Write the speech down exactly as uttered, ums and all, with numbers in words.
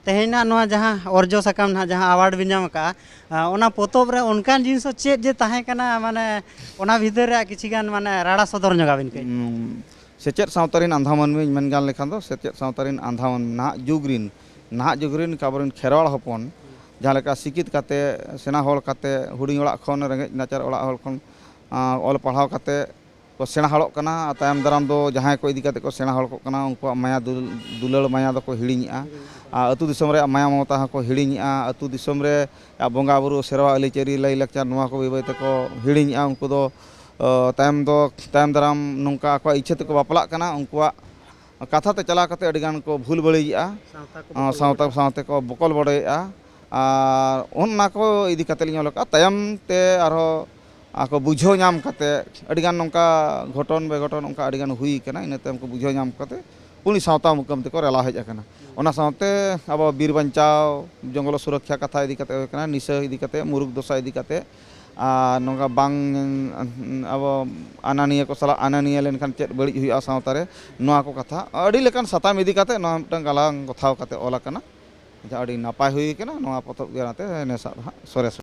ᱛᱮᱦᱮᱧᱟᱜ ᱱᱚᱣᱟ ᱡᱟᱦᱟᱸ ᱚᱨᱡᱚ ᱥᱟᱠᱟᱢ ᱱᱟᱦᱟᱜ, ᱡᱟᱦᱟᱸ ᱟᱣᱟᱨᱰ ᱵᱤᱱ ᱧᱟᱢ ᱟᱠᱟᱫᱼᱟ, ᱟᱸ, ᱚᱱᱟ ᱯᱚᱛᱚᱵ ᱨᱮ ᱚᱱᱠᱟᱱ ᱡᱤᱱᱤᱥ ᱦᱚᱸ ᱪᱮᱫ ᱡᱮ ᱛᱟᱦᱮᱸ ᱠᱟᱱᱟ, ᱢᱟᱱᱮ ᱚᱱᱟ ᱵᱷᱤᱛᱟᱹᱨ ᱨᱮᱭᱟᱜ ᱠᱤᱪᱷᱤ ᱜᱟᱱ ᱢᱟᱱᱮ ᱨᱟᱲᱟ ᱥᱚᱫᱚᱨ ᱧᱚᱜ ᱟᱵᱤᱱ ᱠᱟᱹᱡ? ᱩᱸ, ᱥᱮᱪᱮᱫ ᱥᱟᱶᱛᱟ ᱨᱮᱱ ᱟᱸᱫᱷᱟ ᱢᱟᱹᱱᱢᱤ ᱢᱮᱱ ᱜᱟᱱ ᱞᱮᱠᱷᱟᱱ ᱫᱚ, ᱥᱮᱪᱮᱫ ᱥᱟᱶᱛᱟ ᱨᱮᱱ ᱟᱸᱫᱷᱟ ᱢᱟᱹᱱᱢᱤ, ᱱᱟᱦᱟᱜ ᱡᱩᱜᱽ ᱨᱮᱱ, ᱱᱟᱦᱟᱜ ᱡᱩᱜᱽ ᱨᱮᱱ ᱟᱵᱚᱨᱮᱱ ᱠᱷᱮᱨᱣᱟᱲ ᱦᱚᱯᱚᱱ ᱡᱟᱦᱟᱸ ᱞᱮᱠᱟ ᱥᱤᱠᱷᱤᱛ ᱠᱟᱛᱮ, ᱥᱮᱬᱟ ᱦᱚᱲ ᱠᱟᱛᱮ, ᱦᱩᱰᱤᱧ ᱚᱲᱟᱜ ᱠᱷᱚᱱ, ᱨᱮᱸᱜᱮᱡ ᱱᱟᱪᱟᱨ ᱚᱲᱟᱜ ᱦᱚᱲ ᱠᱷᱚᱱ, ᱟᱸ, ᱚᱞ ᱯᱟᱲᱦᱟᱣ ᱠᱟᱛᱮ ᱠᱚ ᱥᱮᱬᱟ ᱦᱚᱲᱚᱜ ᱠᱟᱱᱟ, ᱟᱨ ᱛᱟᱭᱚᱢ ᱫᱟᱨᱟᱢ ᱫᱚ ᱡᱟᱦᱟᱸᱭ ᱠᱚ ᱤᱫᱤ ᱠᱟᱛᱮ ᱠᱚ ᱥᱮᱬᱟ ᱦᱚᱲᱚᱜ ᱠᱟᱱᱟ, ᱩᱱᱠᱩᱣᱟᱜ ᱢᱟᱭᱟ ᱫᱩᱞ-, ᱫᱩᱞᱟᱹᱲ ᱢᱟᱭᱟ ᱫᱚᱠᱚ ᱦᱤᱲᱤᱧᱮᱜᱼᱟ᱾ ᱟᱨ ᱟᱹᱛᱩ ᱫᱤᱥᱚᱢ ᱨᱮᱭᱟᱜ ᱢᱟᱭᱟ ᱢᱚᱢᱚᱛᱟ ᱦᱚᱸᱠᱚ ᱦᱤᱲᱤᱧᱮᱜᱼᱟ᱾ ᱟᱹᱛᱩ ᱫᱤᱥᱚᱢ ᱨᱮ ᱵᱚᱸᱜᱟ ᱵᱩᱨᱩ, ᱥᱮᱨᱣᱟ, ᱟᱹᱨᱤᱪᱟᱹᱞᱤ, ᱞᱟᱹᱭ ᱞᱟᱠᱪᱟᱨ, ᱱᱚᱣᱟ ᱠᱚ ᱵᱟᱹᱭ ᱵᱟᱹᱭ ᱛᱮᱠᱚ ᱦᱤᱲᱤᱧᱮᱜᱼᱟ᱾ ᱩᱱᱠᱩ ᱫᱚ, ᱚ, ᱛᱟᱭᱚᱢ ᱫᱚ, ᱛᱟᱭᱚᱢ ᱫᱟᱨᱟᱢ ᱱᱚᱝᱠᱟ ᱟᱠᱚᱣᱟᱜ ᱤᱪᱪᱷᱟᱹ ᱛᱮᱠᱚ ᱵᱟᱯᱞᱟᱜ ᱠᱟᱱᱟ, ᱩᱱᱠᱩᱣᱟᱜ ᱠᱟᱛᱷᱟ ᱛᱮ ᱪᱟᱞᱟᱣ ᱠᱟᱛᱮ ᱟᱹᱰᱤ ᱜᱟᱱ ᱠᱚ ᱵᱷᱩᱞ ᱵᱟᱹᱲᱤᱡᱮᱜᱼᱟ᱾ ᱥᱟᱶᱛᱟ ᱠᱚ ᱟᱸ, ᱵᱚᱠᱚᱞ ᱥᱟᱶᱛᱟ ᱵᱚᱰᱚᱭᱮᱜᱼᱟ᱾ ᱥᱟᱶᱛᱮ ᱠᱚ ᱵᱚᱠᱚᱞ ᱵᱚᱰᱚᱭᱮᱜᱼᱟ᱾ ᱟᱨ ᱚᱱᱟ ᱠᱚ ᱤᱫᱤ ᱠᱟᱛᱮ ᱞᱤᱧ ᱚᱞ ᱟᱠᱟᱫᱼᱟ᱾ ᱛᱟᱭᱚᱢ ᱛᱮ ᱟᱨᱦᱚᱸ ᱟᱠᱚ ᱵᱩᱡᱷᱟᱹᱣ ᱧᱟᱢ ᱠᱟᱛᱮ, ᱟᱹᱰᱤ ᱜᱟᱱ ᱱᱚᱝᱠᱟ ᱜᱷᱚᱴᱚᱱ ᱵᱮᱜᱷᱚᱴᱚᱱ ᱚᱱᱠᱟ ᱟᱹᱰᱤ ᱜᱟᱱ ᱦᱩᱭ ᱠᱟᱱᱟ᱾ ᱤᱱᱟᱹ ᱛᱟᱭᱚᱢ ᱠᱚ ᱵᱩᱡᱷᱟᱹᱣ ᱧᱟᱢ ᱠᱟᱛᱮ ᱩᱱᱤ ᱥᱟᱶᱛᱟ ᱢᱩᱠᱟᱹᱢ ᱛᱮᱠᱚ ᱨᱮᱞᱟ ᱦᱮᱡ ᱟᱠᱟᱱᱟ᱾ ᱚᱱᱟ ᱥᱟᱶᱛᱮ ᱟᱵᱚ ᱵᱤᱨ ᱵᱟᱧᱪᱟᱣ, ᱡᱚᱝᱜᱚᱞ ᱥᱩᱨᱚᱠᱠᱷᱟ ᱠᱟᱛᱷᱟ ᱤᱫᱤ ᱠᱟᱛᱮ ᱦᱩᱭ ᱠᱟᱱᱟ, ᱱᱤᱥᱟᱹ ᱤᱫᱤ ᱠᱟᱛᱮ, ᱢᱩᱨᱩᱠ ᱫᱚᱥᱟ ᱤᱫᱤ ᱠᱟᱛᱮ, ᱟᱨ ᱱᱚᱝᱠᱟ ᱵᱟᱝ, ᱟᱵᱚ ᱟᱱᱟᱱᱤᱭᱟᱹ ᱠᱚ ᱥᱟᱞᱟᱜ ᱟᱱᱟᱱᱤᱭᱟᱹ ᱞᱮᱱᱠᱷᱟᱱ ᱪᱮᱫ ᱵᱟᱹᱲᱤᱡ ᱦᱩᱭᱩᱜᱼᱟ ᱥᱟᱶᱛᱟ ᱨᱮ, ᱱᱚᱣᱟ ᱠᱚ ᱠᱟᱛᱷᱟ ᱟᱹᱰᱤ ᱞᱮᱠᱟᱱ ᱥᱟᱛᱟᱢ ᱤᱫᱤ ᱠᱟᱛᱮ ᱱᱚᱣᱟ ᱢᱤᱫᱴᱟᱝ ᱜᱟᱞᱟᱝ ᱜᱚᱛᱷᱟᱣ ᱠᱟᱛᱮ ᱚᱞ ᱟᱠᱟᱱᱟ᱾ ᱡᱟᱦᱟᱸ ᱟᱹᱰᱤ ᱱᱟᱯᱟᱭ ᱦᱩᱭ ᱠᱟᱱᱟ᱾ ᱱᱚᱣᱟ ᱯᱚᱛᱚᱵ ᱜᱮ ᱚᱱᱟᱛᱮ ᱱᱮᱥᱟᱜ ᱫᱚ ᱦᱟᱸᱜ ᱥᱚᱨᱮᱥ